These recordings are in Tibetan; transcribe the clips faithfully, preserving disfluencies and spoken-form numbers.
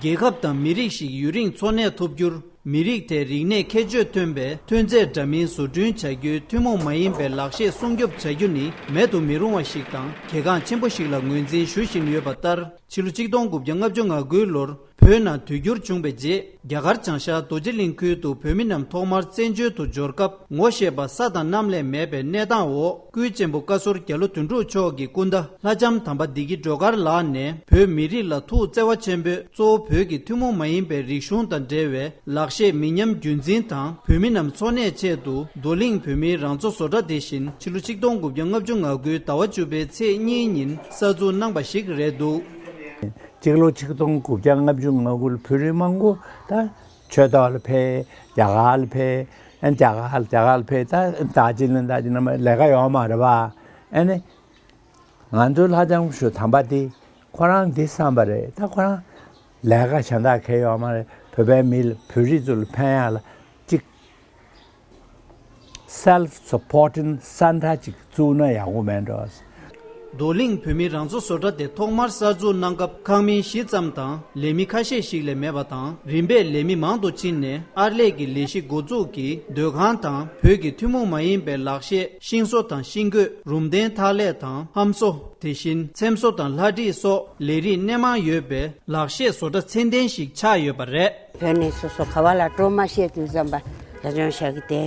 རྒྱལ་ཁབ་དང་མི་རིགས་ཤིག་ཡུན་རིང་འཚོ་གནས་ཐུབ་རྒྱུར། མི་རིགས་དེའི་རིག་གནས་ཁྱད་ཆོས་ཐོན་པའི་ཐོན་རྫས་འདྲ་མིན་བཟོ་སྐྲུན་བྱ་རྒྱུའི་ཐུན་མོང་མ་ཡིན་པའི་ལག་ཤེས་སྲུང་སྐྱོབ་བྱ་རྒྱུ་ནི་མེད་དུ་མི་རུང་བ་ཞིག་དང་གལ་འགངས་ཆེན་པོ་ཞིག་ལ་ངོས་འཛིན་ཞུ་བཞིན་ཡོད་པ་ལྟར། ཕྱི་ལོ་ཆིག་སྟོང་དགུ་བརྒྱ་ལྔ་བཅུ་ང་དགུའི་ལོར་བོད་ནང་དུས་འགྱུར་བྱུང་བའི་རྗེས། རྒྱ་གར་བྱང་ཤར་རྡོ་རྗེ་གླིང་ཁུལ་དུ་བོད་མི་རྣམས་ཐོག་མར་བཙན་བྱོལ་དུ་འབྱོར་སྐབས། ངོ་ཤེས་པ་ས་དང་གནམ་ལས་མེད་པའི་གནས་སྟངས་འོག་སྐུའི་གཅེན་པོ་བཀའ་ཟུར་རྒྱ་ལོ་དོན་གྲུབ་མཆོག་གི་སྐུ་ཟླ་ལྷ་ལྕམ་དམ་པ་བདེ་སྐྱིད་སྒྲོལ་དཀར་ལགས་ནས་བོད་མི་རིགས་ལ་ཐུགས་བརྩེ་བ་ཆེན་པོས། གཙོ་བོ་བོད་ཀྱི་ཐུན་མོང་མ་ཡིན་པའི་རིག་གཞུང་དང་འབྲེལ་བའི་ལག་ཤེས་མི་ཉམས་རྒྱུན་འཛིན་དང་། བོད་མི་རྣམས་འཚོ་གནས་ཆེད་དུ་རྡོར་གླིང་བོད་མིའི་རང་བཙོ་བཟོ་གྲྭ་དེ་བཞིན་ཕྱི་ལོ་ཆིག་སྟོང་དགུ་བརྒྱ་ལྔ་བཅུ་ང་དགུའི་ཟླ་བ་བཅུ་པའི་ཚེས་གཉིས་ཉིན་གསར་འཛུགས་གནང་བ་ཞིག་རེད་འདུག། སྤྱི་ལོ་ཆིག་སྟོང་དགུ་བརྒྱ་ལྔ་བཅུ་ང་དགུ་ལ་བོད་རིགས་མང་པོ་ད་ཆོས་ཐོག་ལ་ཕེབས། རྒྱ་གར་ལ་ཕེབས། ཨ་རྒྱ་གར་རྒྱ་གར་ལ་ཕེབས། ད་ད་ཅི་ལ་ད་ཅི་ན་མ་ལས་ཀ་ཡོད་མ་རེད་པ། ཨ་ནི། ང་ཚོའི་ལྷ་ལྕམ་སྐུ་ཞབས་དམ་པ་དེ་ཁོ་རང་འདི་བསམ་པ་རེད། ད་ཁོ་རང་ལས་ཀ་གཞན་དག་གང་ཡོད་མ་རེད། བོད་པའི་མི་ལ་བོད་རིགས་ཚོ་ལ་ཕན་ཡག་ལ་ཅིག་self supporting center་ཅིག་བཙུགས་ན་ཡག་པོ་མེད་འགྲོ། རྡོར་གླིང་བོད་མིའི་རང་བཙོ་བཟོ་གྲྭ་དེ་ཐོག་མར་གསར་འཛུགས་གནང་སྐབས་ཁང་མིག་བཞི་ཙམ་དང་ལས་མི་ཁ་ཤས་ཤིག་ལས་མེད་པ་དང་། རིམ་པས་ལས་མི་མང་དུ་ཕྱིན་ནས་ཨར་ལས་ཀྱི་ལས་གཞི་འགོ་འཛུགས་ཀྱིས་སྡོད་ཁང་དང་བོད་ཀྱི་ཐུན་མོང་མ་ཡིན་པའི་ལག་ཤེས་ཤིང་བཟོ་དང་ཤིང་བརྐོས། རུམ་གདན་འཐག་ལས་དང་ལྷམ་བཟོ། དེ་བཞིན་ཚེམ་བཟོ་དང་ལྷ་བྲིས་སོགས་ལས་རིགས་སྣེ་མང་ཡོད་པའི་ལག་ཤེས་བཟོ་གྲྭ་ཚད་ལྡན་ཞིག་ཆགས་ཡོད་པ་རེད། བོད་ནས་སོ་སོ་ག་བ་ལ་འགྲོ་མ་ཤེས་དུས་ཙམ་པ་ལ་ལྕམ་ཤག་གིས་དེ་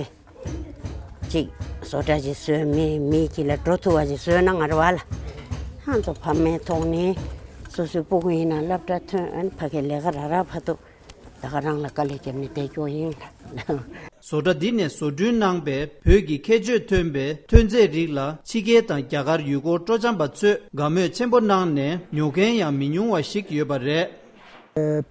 ཅིག་བཟོ་གྲྭ་ཅིག་བཟོས། མི་མི་གཅིག་ལ་འགྲོ་ཐུབ་པ་ཅིག་བཟོས་ན་ང་ར་བ་ལ་ཧང་ཚོ་ཕ་མའི་ཐོག་ནས་སོ་སོའི་སྤུ་གུ་ཡིན་ན་སློབ་གྲྭ་ཐོན། ཨ་ནི་ཕ་གི་ལས་ཀ་རག་རག་ཕ་ཐུག་ད་ག་རང་ལ་དཀའ་ལས་བརྒྱབ་ནས་བསྡད་རྒྱུ་ཡིན་ལ། བཟོ་གྲྭ་འདི་ནས་བཟོ་སྐྲུན་གནང་པའི་བོད་ཀྱི་ཁྱད་ཆོས་ཐོན་པའི་ཐོན་རྫས་རིགས་ལ་ཕྱི་རྒྱལ་དང་རྒྱ་གར་ཡུལ་སྐོར་སྤྲོ་འཆམ་པ་ཚོས་དགའ་མོས་ཆེན་པོ་གནང་ནས་ཉོ་མཁན་ཡང་མི་ཉུང་བ་ཞིག་ཡོད་པ་རེད།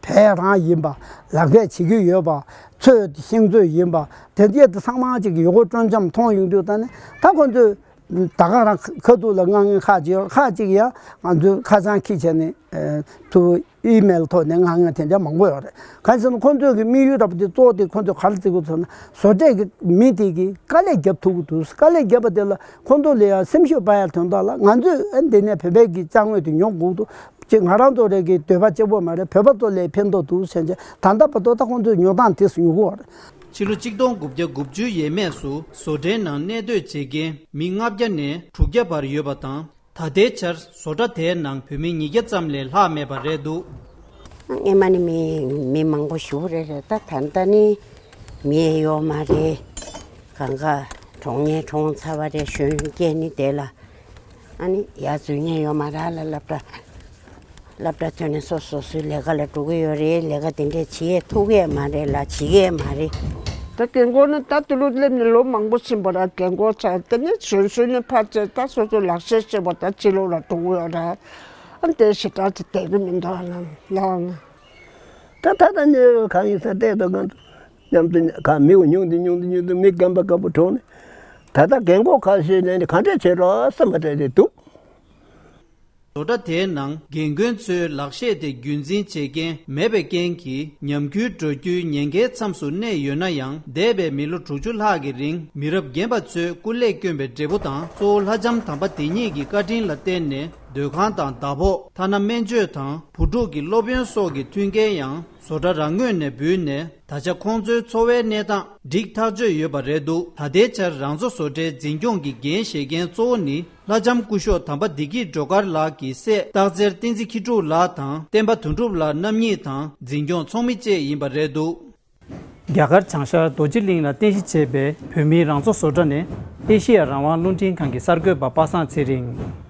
ཕལ་རང་ཡིན་པ། ལག་ཁྱེར་བྱེད་ཀྱི་ཡོད་པ། ཚོས་ཤིང་བཟོས་ཡིན་པ། དེ་འདྲས་དེ་ཚང་མ་ཅིག་ཡུལ་སྐོར་སྤྲོ་འཆམ་མཐོང་ཡོང་དུས་ད་ནི་ད་ཁོ་ཚོས་ད་ག་རང་ཁ་ཐུག་ལ་མངགས་མཁན་ཁག་ཅིག་ཡོད། ཁག་ཅིག་ཡང་ང་ཚོའི་ཁ་བྱང་འཁྱེར་བྱས་ནས་ཐུག་ཨི་མེལ་ཐོག་ནས་མངགས་མཁན་དེ་འདྲ་མང་པོ་ཡོད་རེད། གང་ཡིན་ཟེར་ན་ཁོ་ཚོས་ཀྱི་དམིགས་ཡུལ་ར་བ་དེ་གཙོ་བོ་དེ་ཁོ་ཚོས་ག་རེ་བརྩི་དགོས་ཟེར་ན་བཟོ་གྲྭས་ཀྱི་མི་དེ་གི་དཀའ་ལས་རྒྱབ་ཐུབ་ཀྱི་འདུག། དཀའ་ལས་རྒྱབ་པ་དེ་ལ་ཁོ་ཚོ་ལ་ཡང་སེམས་ཤུགས་སྤར་ཡག་དོན་དག་ལ་ང་ཚོས་ཨ་འདི་ནས་བོད་པའི་གི་ཅ་དངོས་དེ་ཉོ་དགོས་འདུག་ཅེས། ང་རང་ཚོ་རེ་གི་འདོད་པ་གཅིག་པོ་མ་རེད། བོད་པ་ཚོ་ལ་ཕན་ཐོགས་འདུག་ཟེར་བྱས་ད་ལྟ་བར་དུ་ད་ཁོང་ཚོས་ཉོ་སྟངས་དེ་ཚོ་ཉོ་གི་ཡོད་རེད། ཕྱི་ལོ་ཆིག་སྟོང་དགུ་བརྒྱ་དགུ་བཅུའི་ཡས་མས་སུ་བཟོ་གྲྭའི་ནང་གནས་སྡོད་བྱེད་མཁན་མི་ལྔ་བརྒྱ་ནས་དྲུག་བརྒྱ་བར་ཡོད་པ་དང་། ད་ལྟའི་ཆར་བཟོ་གྲྭ་དེའི་ནང་བོད་མི་ཉིས་བརྒྱ་ཙམ་ལས་ལྷག་མེད་པ་རེད་འདུག། སྔོན་མ་ནས་མི་མི་མང་པོ་ཞེ་པོ་རེད་རེད། ད་ད་ལྟ་ནི་མི་ཡོད་མ་རེད། གང་ག་གྲོངས་མཁན་གྲོངས་ཚར་བ་རེད། གཞོན་སྐྱེས་ནི་དེ་ལ་ཨ་ནི་ཡར་འཛུལ་མཁན་ཡོད་མ་རེད་ལ། སློབ་གྲྭ་སློབ་གྲྭ་ཐོན་ནས་སོ་སོ་སོའི་ལས་ཀ་ལ་འགྲོ་གི་ཡོད་རེད། ལས་ཀ་དེ་འདྲས་བྱེད་ཐུབ་ཀྱི་མ་རེད་ལ། བྱེད་ཀྱི་མ་རེད། ད་རྒན་གོག་ནི་ད་དུ་ལུ་སླེབས་ནས་ལོ་མང་པོ་ཕྱིན་པ་ར། རྒན་གོག་ཚར་དེ་ནས་གཞོན་གཞོན་ནས་ཕར་བྱས་ད་སོ་སོ་ལག་ཤེས་ཤེས་པ་ད་ཕྱི་ལོགས་ལ་འགྲོ་གི་ཡོད་ར། ཨ་ནི་དེ་ཞེ་དྲག་ཅིག་བསྡད་ཀྱི་མི་འདུག་ཨ་ལ་ལ་ཨ་ན། ད་ད་ད་ནི་གང་ཡིན་ས་བལྟས་དང་གང་དུ་མཉམ་དུ་གང་མི་བ་ཉུང་དུ་ཉུང་དུ་ཉུང་དུ་མི་རྒན་པ་དཀར་པོ་གྲོངས་ནས་ད་ལྟ་རྒན་གོག་ཁ་ཤས་ལས་ནས་གང་འདྲས་བྱེད་རོགས་བསམ་པ་འདྲ་རེད་འདུག། བཟོ་གྲྭ་དེའི་ནང་རྒན་རྒོན་ཚོའི་ལག་ཤེས་དེ་རྒྱུན་འཛིན་བྱེད་མཁན་མེད་པའི་རྐྱེན་གྱིས་ཉམས་རྒུད་འགྲོ་རྒྱུའི་ཉེན་ཁའི་མཚམས་སུ་གནས་ཡོད་ན་ཡང་། འདས་པའི་མི་ལོ་དྲུག་ཅུ་ལྷག་གི་རིང་མི་རབས་རྒན་པ་ཚོས་སྐུ་ལས་བསྐྱོན་པའི་འབྲས་བུ་དང་། གཙོ་བོ་ལྷ་ལྕམ་དམ་པ་དེ་ཉིད་ཀྱི་བཀའ་དྲིན་ལ་བརྟེན་ནས་སྡོད་ཁང་དང་ཟླ་ཕོགས། ཐ་ན་སྨན་བཅོས་དང་བུ་ཕྲུག་གི་སློབ་ཡོན་སོགས་ཀྱི་མཐུན་རྐྱེན་ཡང་བཟོ་གྲྭ་རང་ངོས་ནས་འབུལ་ནས། ད་ཆ་ཁོང་ཚོའི་འཚོ་བའི་གནས་སྟངས་འགྲིག་ཐག་ཆོད་ཡོད་པ་རེད་འདུག། ད་ལྟའི་ཆར་རང་བཟོ་བཟོ་གྲྭའི་འཛིན་སྐྱོང་གི་འགན་བཞེས་མཁན་གཙོ་བོ་ནི་ལྷ་ལྕམ་སྐུ་ཞབས་དམ་པ་བདེ་སྐྱིད་སྒྲོལ་དཀར་ལགས་ཀྱི་སྲས་སྟག་འཚེར་བསྟན་འཛིན་མཁས་གྲུབ་ལགས་དང་། བསྟན་པ་དོན་གྲུབ་ལགས་རྣམ་གཉིས་དང་འཛིན་སྐྱོང་ཚོགས་མི་བཅས་ཡིན་པ་རེད་འདུག། རྒྱ་གར་བྱང་ཤར་རྡོ་རྗེ་གླིང་ལ་རྟེན་གཞི་བྱས་པའི་བོད་མིའི་རང་བཟོ་བཟོ་གྲྭ་ནི་ཨེ་ཤེ་ཡ་རང་དབང་རླུང་འཕྲིན་ཁང་གི་གསར་འགོད་པ་པ་སངས་ཚེ་རིང་།